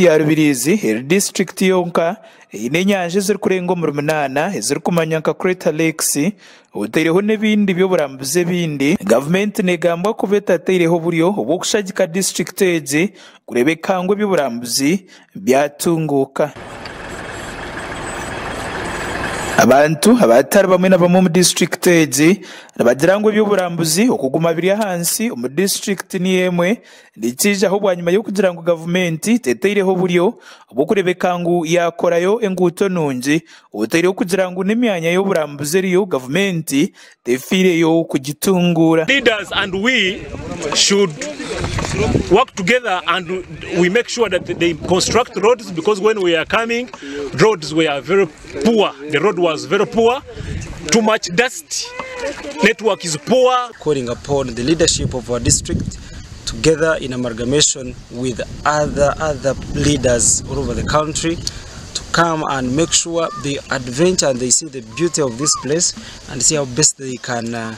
Disiturikiti ya Rubirizi eri disiturikiti yonka eine enyanja ezirikurenga omuri munaana ezirikumanywa nka Crater Lakes otaireho n'ebindi by'oburambuzi ebindi. Gavumenti negambwa kuba etataireho oburyo obw'okushagika disiturikiti egi kureebeka ngu eby'oburambuzi byatunguuka. Abantu abatari bamwe na bamwe omu disiturikiti egi nibagira ngu eby'oburambuzi okuguma biri ahansi omu disiturikiti niyo emwe nikiijaho bwanyima y'okugira ngu gavumenti tetaireho buryo bw'okureebeka ngu yaakorayo enguuto nungi otaireho kugira ngu n'emyanya y'oburambuzi eriyo gavumenti tefiireyo kugitunguura. Leaders and we should work together and we make sure that they construct roads because when we are coming roads were very poor, the road was very poor, too much dust, network is poor. Calling upon the leadership of our district together in amalgamation with other other leaders all over the country to come and make sure they adventure and they see the beauty of this place and see how best they can uh,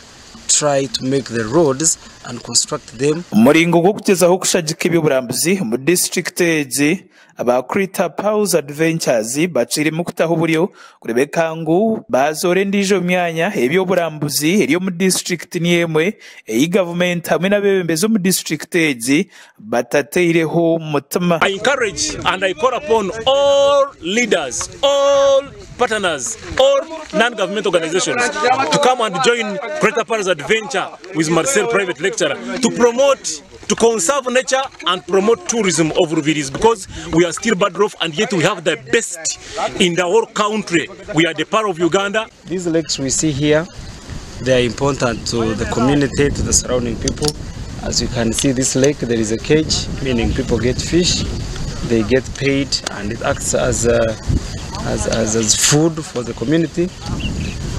try to make the roads and construct them. Omuringo gw'okugyezaho kushagika eby'oburambuzi omu disiturikiti egi, aba Critter Pals Adventures bacwiremu kutaho oburyo kureebeka ngu baazoora endiijo myanya ey'eby'oburambuzi eri omu disiturikiti niyo emwe ei gavumenti hamwe n'abeebembezi omu disiturikiti egi batataireho mutima. I encourage and I call upon all leaders, all partners, all non-government organizations to come and join Greater Paris Adventure with Marcel Private Lecturer to promote, to conserve nature and promote tourism of Rubirizi because we are still bad off and yet we have the best in the whole country. We are the power of Uganda. These lakes we see here, they are important to the community, to the surrounding people. As you can see this lake, there is a cage, meaning people get fish, they get paid, and it acts as, a, as, as, as food for the community.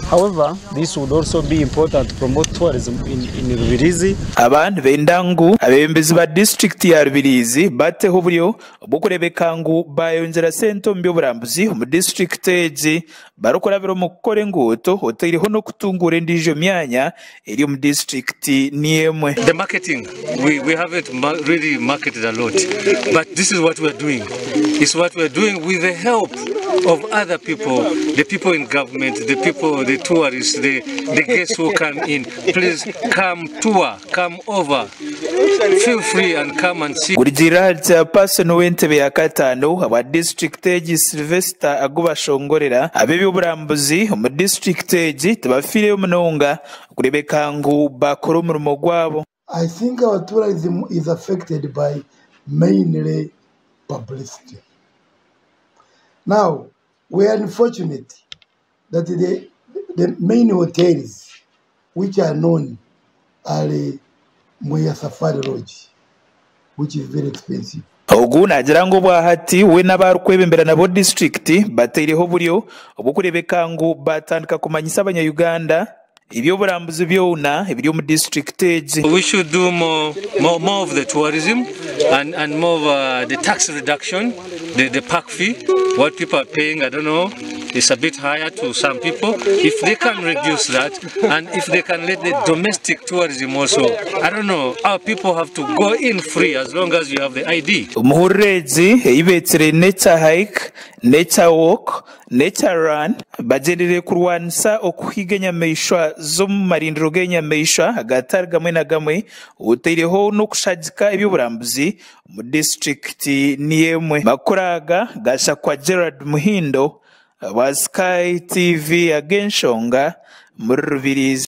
However, this would also be important to promote tourism in, in Rubirizi. Aba nibenda ngu abeebembezi ba disiturikiti ya Rubirizi bateho oburyo bw'okureebeka ngu baayongyera sente omu by'oburambuzi omu disiturikiti egi barikurabira omu kukora enguuto otaireho n'okutunguura endiijo myanya eri omu disiturikiti niyo emwe. The marketing, we, we haven't really marketed a lot, but this is what we are doing. It's what we are doing with the help of other people, the people in government, the people, the tourists, the, the guests who come in. Please come tour, come over. Feel free and come and see. Kurugiirira ahari Chairperson w'entebe ya kataano ahabwa disiturikiti egi Sylvester Agubashongorera, ab'eby'oburambuzi omu disiturikiti egi tibafiireyo munonga kureebeka ngu baakora omurimo gwabo. I think our tourism is affected by mainly publicity. Now, we are unfortunate that the, the main hotels which are known are Mweya Safari Lodge which is very expensive. Ogu naagira ngu obwahati we n'abu arikwebembera nabo disiturikiti bataireho oburyo obw'okureebeka ngu baatandika kumanyisa abanya-Uganda eby'oburambuzi byona ebiri omu disiturikiti egi. We should do more, more, more of the tourism and, and more of uh, the tax reduction, the, the park fee, what people are paying, I don't know, it's a bit higher to some people. If they can reduce that and if they can let the domestic tourism also, I don't know, our people have to go in free as long as you have the ID. Omuhururu egi ei beetsire Nature Hike, Nature Walk, Nature Run bagyendereire kurwanisa okuhiiga enyamaishwa z'omu marindiro g'enyamaishwa agatari gamwe na gamwe otaireho n'okushagika eby'oburambuzi omu disiturikiti niyo emwe. Amakuru aga gashakwa Gerald Muhindo wa Sky TV ag'enshonga omuri Rubirizi.